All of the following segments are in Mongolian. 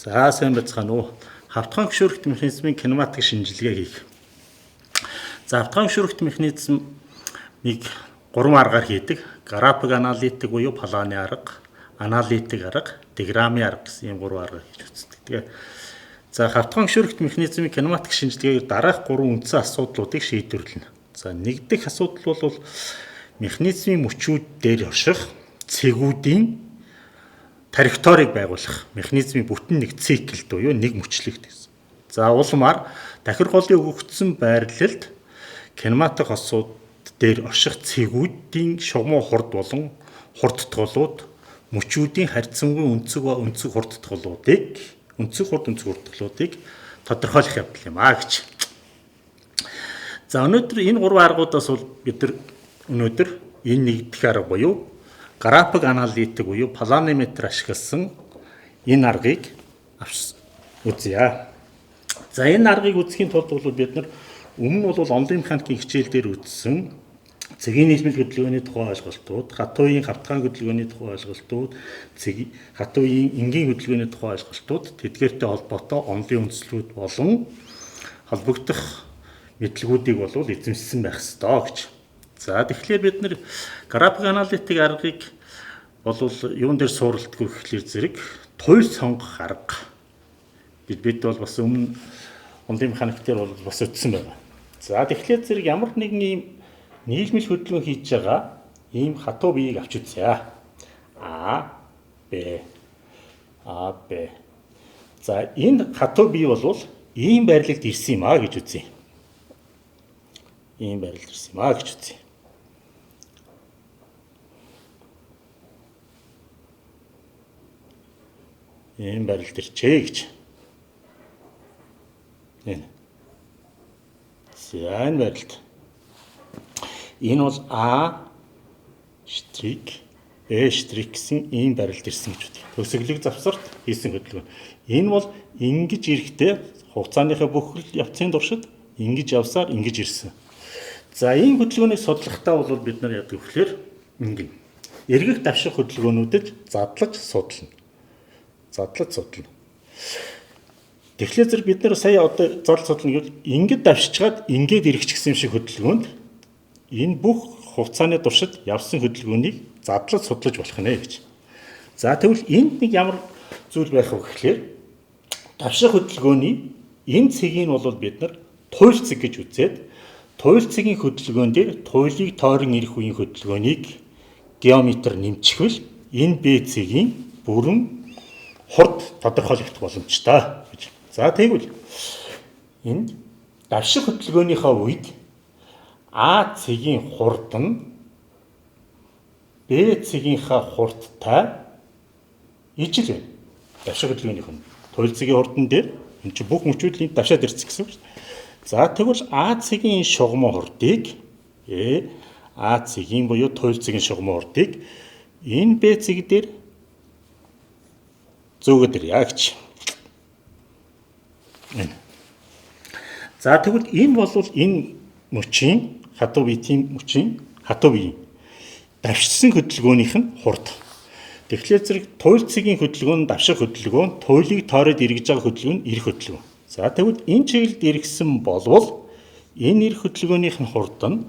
За сайн байцгаана уу. Хавтган хөшүүрэгт механизмын кинематик шинжилгээ хийх. За хавтган хөшүүрэгт механизмыг гурван аргаар хийдэг. График аналитик буюу планы арга, аналитик арга, диграмын арга гэсэн ийм гурван аргаар хийж үздэг. Тэгээ за хавтган хөшүүрэгт механизмын кинематик шинжилгээгээр дараах гурван үндсэн асуудлуудыг шийдвэрлэнэ. За нэг дэх асуудал бол механизмын мөчүүд дээр орших цэгүүдийн траекторийг байгуулах механизмын бүтэн нэг циклд буюу нэг мөчлөгт гэсэн. За улмаар дахир голын өгөгдсөн байрлалд кинематик хосууд дээр орших цэгүүдийн шугаман хурд болон хурдтголууд мөчүүдийн харьцангуй өнцөг өнцөг хурдтголуудыг өнцөг хурд өнцөг хурдтголуудыг тодорхойлох явдал юм а гэж. За өнөөдөр энэ гурван аргуудаас бол бид нар өнөөдөр энэ нэгдэх арга буюу график аналитик буюу планиметр ашигласан энэ аргыг авч үзье. За энэ аргыг үзэхийн тулд бол бид нар өмнө нь бол онлайн механикийн хичээл дээр үзсэн цэгийн нийлмэл хөдөлгөөний тухай ойлголтууд, хатуу үеийн хавтгаан хөдөлгөөний тухай ойлголтууд, цэг хатуу үеийн энгийн хөдөлгөөний тухай ойлголтууд, тэдгээртэй холбоотой онлын үндслүүд болон холбогдох мэдлэгүүдийг бол эзэмшсэн байх ёстой гэж. За тэгэхээр бид нар график аналитик аргыг бол юун дээр суурилдаггүй гэхлээр зэрэг туйл сонгох арга бид бол бас өмнө онлайн механик дээр бол бас өтсөн байгаа. За тэгэхээр зэрэг ямар нэгэн ийм нийлмэл хөдөлгөөн хийж байгаа ийм хатуу биеийг авч үзье. А Б А Б. За энэ хатуу бие бол ийм байрлалд ирсэн юм а гэж үзье. Ийм байрлалд ирсэн юм а гэж үзье. Ийм байрлалд ирчээ гэж. Энэ. За энэ байрлалд. Энэ бол А штрик Б штрик гэсэн ийм байрлалд ирсэн гэж үзье. Төсөглөг завсарт хийсэн хөдөлгөөн. Энэ бол ингэж ирэхдээ хугацааныхаа бүх явцын туршид ингэж явсаар ингэж ирсэн. За ийм хөдөлгөөнийг судлахдаа бол бид нар яадаг вөхлөөр ингэн. Эргэх давших хөдөлгөөнүүдэд задлаж судлана. Задлаж судлана. Тэгэхээр зэрэг бид нар сая одоо задлаж судлана гэвэл ингэж давшичгаад ингээд эргэх гэсэн юм шиг хөдөлгөөнд энэ бүх хугацааны туршид явсан хөдөлгөөнийг задлаж судлаж болох нэ гэж. За тэгвэл энд нэг ямар зүйл байх вэ гэхлээр давших хөдөлгөөний энэ цэгийг нь бол бид нар туйл цэг гэж үзээд туйл цэгийн хөдөлгөөн дээр туйлыг тойрон ирэх үеийн хөдөлгөөнийг геометр нэмчихвэл энэ Б цэгийн бүрэн хурд тодорхойлогдох боломжтой гэж. За тэгвэл энд давших хөдөлгөөнийхөө үед А цэгийн хурд нь Б цэгийнхээ хурдтай ижил байна. Давших хөдөлгөөнийх нь туйл цэгийн хурдан дээр энэ чинь бүх мөчүүд энд давшаад ирсэн гэсэн үг шүү дээ. За тэгвэл А цэгийн шугаман хурдыг А цэгийн буюу туйл цэгийн шугаман хурдыг энэ Б цэг дээр зөөгөөд ирье гэж. Энэ. За тэгвэл энэ бол энэ мөчийн хатуу биетийн мөчийн хатуу биеийн давшсан хөдөлгөөнийх нь хурд. Тэгэхээр зэрэг туйл цэгийн хөдөлгөөн нь давших хөдөлгөөн, туйлыг тойроод эргэж байгаа хөдөлгөөн нь эрх хөдөлгөөн. За тэгвэл энэ чиглэлд эргэсэн болвол энэ эрх хөдөлгөөнийх нь хурд нь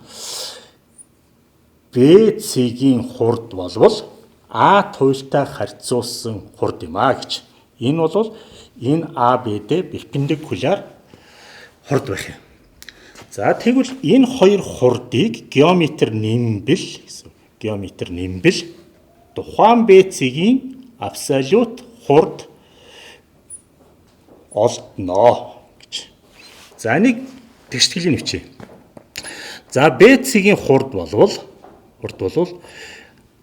Б цэгийн хурд болвол А туйлтай харьцуулсан хурд юм а гэж. Энэ бол энэ А Б Д перпендикуляр хурд байх юм. За тэгвэл энэ хоёр хурдыг геометр нэмбэл гэсэн. Геометр нэмбэл тухайн Б цэгийн абсолют хурд олдноо гэж. За энийг тэгштгэлийн нэвчээ. За Б цэгийн хурд болвол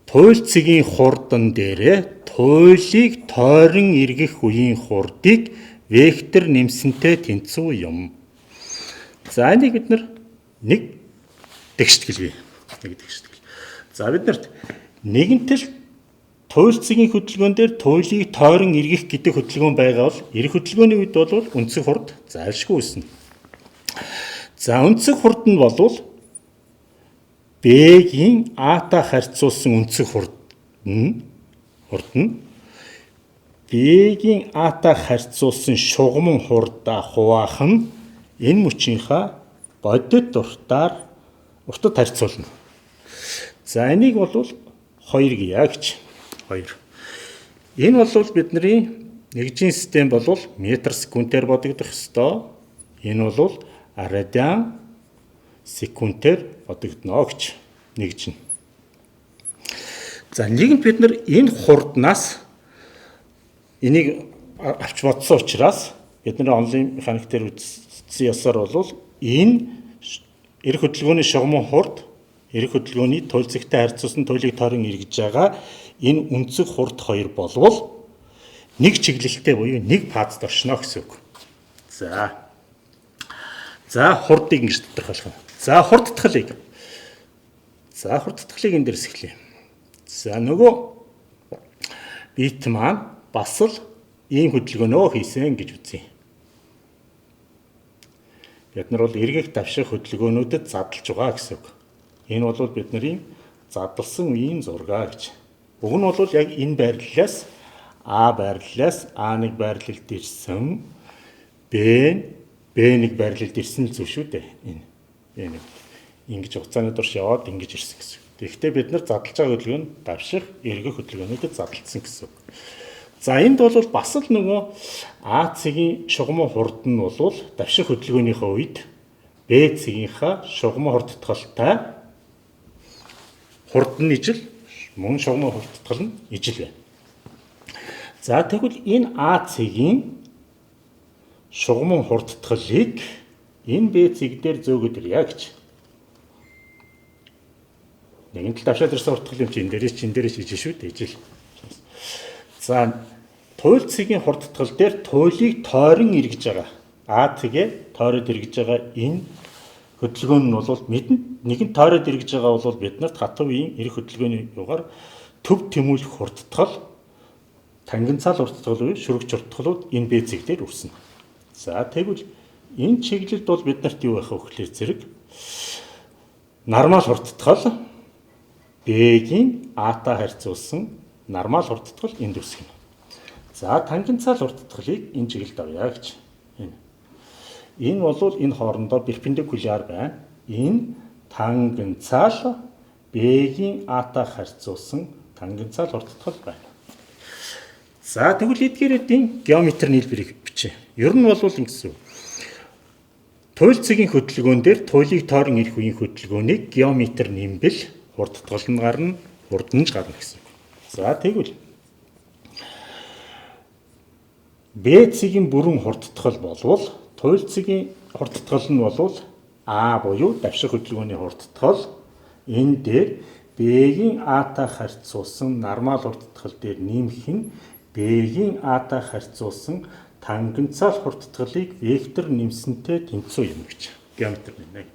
туйл цэгийн хурдан дээрээ туйлыг тойрон эргэх үеийн хурдыг вектор нэмсэнтэй тэнцүү юм. За энийг бид нар нэг тэгштгэл бий. Нэг тэгштгэл. За бид нарт нэгэнтэл туйл цэгийн хөдөлгөөн дээр туйлыг тойрон эргэх гэдэг хөдөлгөөн байгаа бол эрх хөдөлгөөний үед бол өнцөг хурд зайлшгүй үүснэ. За өнцөг хурд нь болвол Б-гийн А-та харьцуулсан өнцөг хурд нь B-гийн A-тай харьцуулсан шугаман хурдаа хуваах нь энэ мөчийнхаа бодит уртаар уртад харьцуулна. За энийг бол 2 гийа гэж. 2. Энэ бол бидний нэгжийн систем бол метр секундээр бодогдох ёстой. Энэ бол радиан секундээр бодогдоно гэж нэгж нь. За нэгэнт бид нар энэ хурднаас энийг авч бодсон учраас бид нар онлайн механик дээр үзсэн ёсоор бол энэ эрх хөдөлгөөний шугаман хурд эрх хөдөлгөөний туйл зэгтэй харьцуулсан туйлыг тойрон эргэж байгаа энэ өнцөг хурд хоёр болвол нэг чиглэлтэй буюу нэг фазд оршино гэсэн үг. За. За хурдыг ингэж тодорхойлох юм. За хурдтгалыг. За хурдтгалыг энэ дээрс эхлэе. За нөгөө бит маань бас л ийм хөдөлгөөнөө хийсэн гэж үзье. Бид нар бол эргэх давших хөдөлгөөнүүдэд задлж байгаа гэсэн үг. Энэ бол бидний задлсан ийм зураг гэж. Уг нь бол яг энэ байрлалаас А байрлалаас А1 байрлалд ирсэн, Б Б1 байрлалд ирсэн л зүйл шүү дээ. Энэ Б1 ингэж хугацааны турш яваад ингэж ирсэн гэсэн. Тэгэхдээ бид нар задлж байгаа хөдөлгөөн нь давших эргэх хөдөлгөөнүүдэд задлсан гэсэн үг. За энд бол бас л нөгөө А цэгийн шугаман хурд нь бол давших хөдөлгөөнийхөө үед Б цэгийнхаа шугаман хурдтгалтай хурд нь ижил, мөн шугаман хурдтгал нь ижил байна. За тэгвэл энэ А цэгийн шугаман хурдтгалыг энэ Б цэг дээр зөөгöd ирье гэж. Нэгэн тал давшаад ирсэн хурдтгал юм чи энэ дээрээс чи энэ дээрээс ижил шүү дээ, ижил. За туйл цэгийн хурдтгал дээр туйлыг тойрон эргэж байгаа. А цэгээ тойроод эргэж байгаа энэ хөдөлгөөн нь бол мэдэн нэгэн тойроод эргэж байгаа бол бид нарт хатуу үеийн эрх хөдөлгөөний югаар төв тэмүүлэх хурдтгал тангенциал хурдтгал буюу шүрэгч хурдтгалууд энэ Б цэг дээр үүснэ. За тэгвэл энэ чиглэлд бол бид нарт юу байх вэ гэхлээр зэрэг нормал хурдтгал Б-гийн А-та харьцуулсан нормал хурдтгал энд үүсгэнэ. За тангенциал хурдтгалыг энэ чиглэлд авъя гэж. Энэ. Энэ бол энэ хоорондоо перпендикуляр байна. Энэ тангенциал Б-гийн А-та харьцуулсан тангенциал хурдтгал байна. За тэгвэл эдгээрүүдийн геометр нийлбэрийг бичээ. Ер нь бол ингэсэн. Туйл цэгийн хөдөлгөөн дээр туйлыг тойрон ирэх үеийн хөдөлгөөнийг геометр нэмбэл хурдтгал нь гарна, хурд нь ч гарна гэсэн үг. За тэгвэл Б цэгийн бүрэн хурдтгал болвол туйл цэгийн хурдтгал нь болвол А буюу давших хөдөлгөөний хурдтгал энэ дээр Б-гийн А-та харьцуулсан нормал хурдтгал дээр нэмэх нь Б-гийн А-та харьцуулсан тангенциал хурдтгалыг вектор нэмсэнтэй тэнцүү юм гэж. Геометр нэмнэ.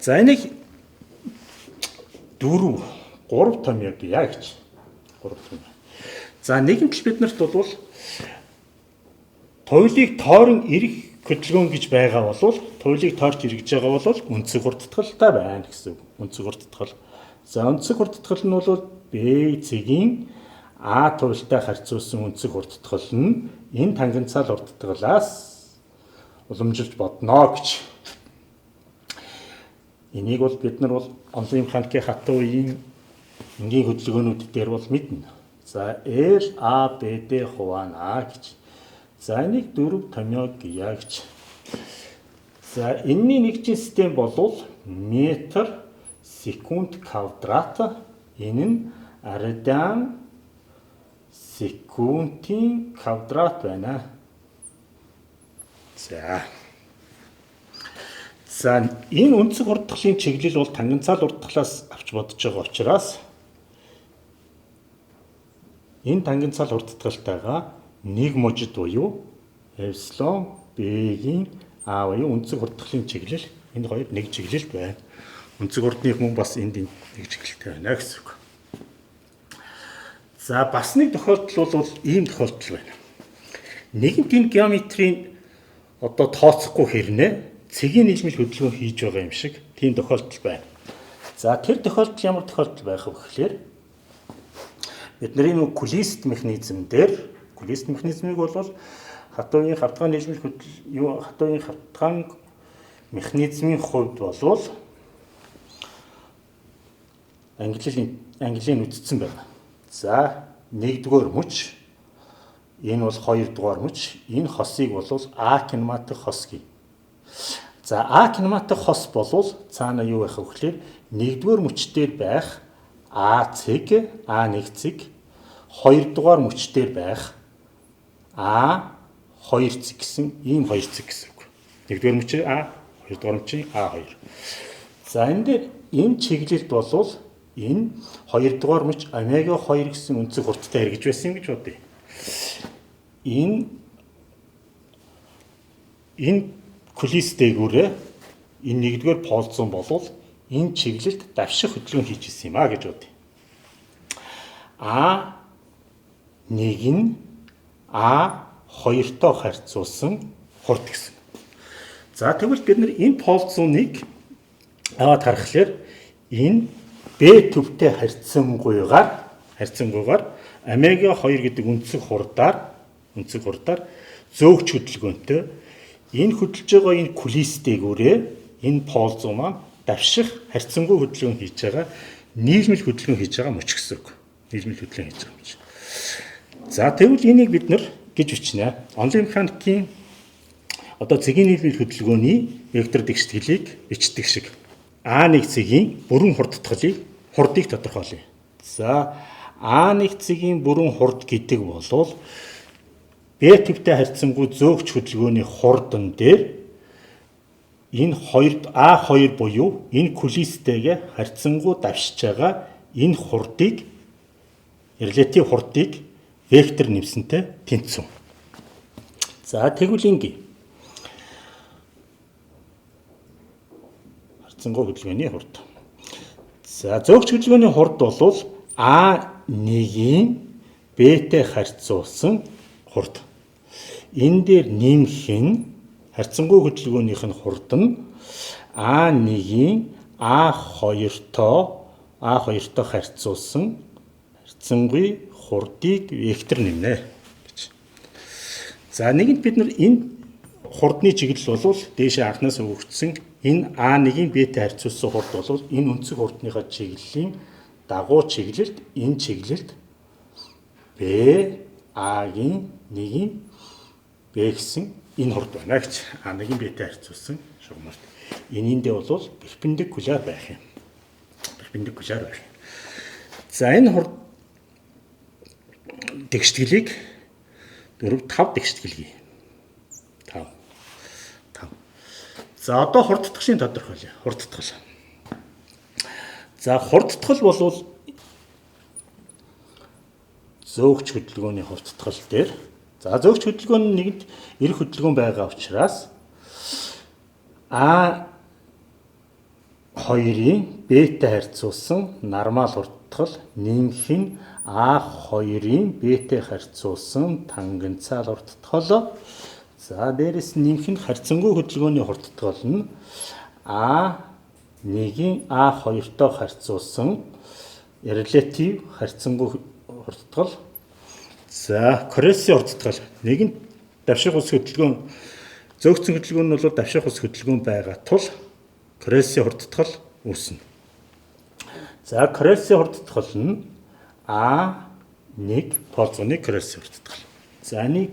За энийг 4 3 томьёо гийа гэж. 3 томьёо. За нэгэн тал бид нарт бол туйлыг тойрон эрэх хөдөлгөөн гэж байгаа бол туйлыг тойрч эргэж байгаа бол өнцөг хурдтгалтай байна гэсэн үг. Өнцөг хурдтгал. За өнцөг хурдтгал нь бол Б цэгийн А туйлтай харьцуулсан өнцөг хурдтгал нь энэ тангенциал хурдтгалаас уламжилж бодно гэж. Энийг бол бид нар бол онлайн механикийн хатуу үеийн энгийн хөдөлгөөнүүд дээр бол мэднэ. За L A B D хуваана гэж. За энийг 4 томьёо гийа гэж. За энэний нэгжийн систем болвол метр секунд квадрат, энэ нь радиан секундын квадрат байна. За. За энэ өнцөг хурдтгалын чиглэл бол тангенциал хурдтгалаас авч бодож байгаа учраас энэ тангенциал хурдтгалтайгаа нэг мужид буюу эпсилон Б-гийн А буюу өнцөг хурдтгалын чиглэл энэ хоёр нэг чиглэлд байна. Өнцөг хурдных мөн бас энд нэг чиглэлтэй байна гэсэн үг. За бас нэг тохиолдол бол ийм тохиолдол байна. Нэгэнт энэ геометрийн одоо тооцохгүй хэрнээ цэгийн нийлмэл хөдөлгөөн хийж байгаа юм шиг тийм тохиолдол байна. За тэр тохиолдол ямар тохиолдол байх вэ гэхлээр бидний нэг кулист механизм дээр Кулист механизмыг бол хатуугийн хавтгаан нийлмэл хөдөл хатуугийн хавтгаан механизмын хувьд болвол английн үтцсэн байна. За, нэгдүгээр мөч, энэ бол хоёрдугаар мөч, энэ хосыг бол А кинематик хос гэх. За, А кинематик хос болвол цаана юу байх вэ гэхээр нэгдүгээр мөч дээр байх А цэг, А1 цэг, хоёрдугаар мөч дээр байх А2 цэг гэсэн ийм хоёр цэг гэсэн үг. Нэгдүгээр мөч А, хоёрдугаар мөч А2. За, энэ дээр энэ чиглэлд болвол энэ хоёрдугаар мөч омега 2 гэсэн өнцөг хурдтай эргэж байсан юм гэж бодъё. Энэ кулис дээгүүрээ энэ нэгдүгээр ползон болвол энэ чиглэлд давших хөдөлгөөн хийж исэн юм а гэж бодъё. А1 нь А2-той харьцуулсан хурд гэсэн. За, тэгвэл бид нар энэ ползоныг аваад харахаар энэ Б төвтэй харьцангуйгаар омега 2 гэдэг өнцөг хурдаар зөөгч хөдөлгөөнтэй энэ хөдөлж байгаа энэ кулис дээгүүрээ энэ ползон маань давших харьцангуй хөдөлгөөн хийж байгаа нийлмэл хөдөлгөөн хийж байгаа мөч гэсэн үг. Нийлмэл хөдөлгөөн хийж байгаа мөч. За, тэгвэл энийг бид нар гэж бичнэ. Онолын механикийн одоо цэгийн нийлмэл хөдөлгөөний вектор тэгшитгэлийг бичдэг шиг А1 цэгийн бүрэн хурдтгалыг хурдыг тодорхойлъё. За, А1 цэгийн бүрэн хурд гэдэг бол Б төвтэй харьцангуй зөөгч хөдөлгөөний хурдан дээр энэ А2 буюу энэ кулистэйгээ харьцангуй давшиж байгаа энэ хурдыг релятив хурдыг вектор нэмсэнтэй тэнцв. За, тэгвэл ингэ харьцангуй хөдөлгөөний хурд. За, зөөгч хөдөлгөөний хурд бол А1-ийн Б-тэй харьцуулсан хурд. Энэ дээр нэмэх нь харьцангуй хөдөлгөөнийх нь хурд нь А1-ийн А2-той харьцуулсан харьцангуй хурдыг вектор нэмнэ гэж. За, нэгэнт бид нар энэ хурдны чиглэл бол дээшээ анханаас өгөгдсөн энэ А1-ийн Б-тэй харьцуулсан хурд бол энэ өнцөг хурдныхаа чиглэлийн дагуу чиглэлд энэ чиглэлд Б А-гийн 1-ийн Б гэсэн энэ хурд байна гэж. А1-ийн Б-тэй харьцуулсан шугамарт. Энэндээ бол перпендикуляр байх юм. Перпендикуляр байх юм. За, энэ хурд тэгштгэлийг 4 5 тэгштгэл гий. 5 5. За, одоо хурдтгалын тодорхойлъё. Хурдтгал. За, хурдтгал бол зөөгч хөдөлгөөний хурдтгал дээр. За, зөөгч хөдөлгөөн нь нэгэнт эрг хөдөлгөөн байгаа учраас А2-ын Б-тэй харьцуулсан нормал хурдтгал нэмэх нь А2-ын Б-тэй харьцуулсан тангенциал хурдтгал. За, дээрэс нь нэмэх нь харьцангуй хөдөлгөөний хурдтгал нь А1-ийн А2-той харьцуулсан релятив харьцангуй хурдтгал. За, Корелсийн хурдтгал. Нэгэнт давших ус хөдөлгөөн зөөгцөн хөдөлгөөн нь бол давших ус хөдөлгөөн байгаа тул Корелсийн хурдтгал үүснэ. За, Корелсийн хурдтгал нь А1 ползооны Корелсийн хурдтгал. За, энийг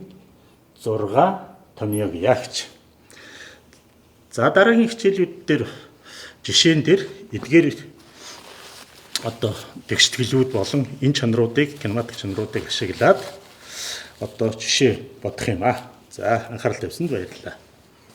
6 томьёог яагч. За, дараагийн хичээлүүд дээр жишээн дээр эдгээр одоо тэгштгэлүүд болон энэ чанаруудыг кинематик чанаруудыг ашиглаад одоо жишээ бодох юм аа. За, анхаарал тавьсанд баярлалаа.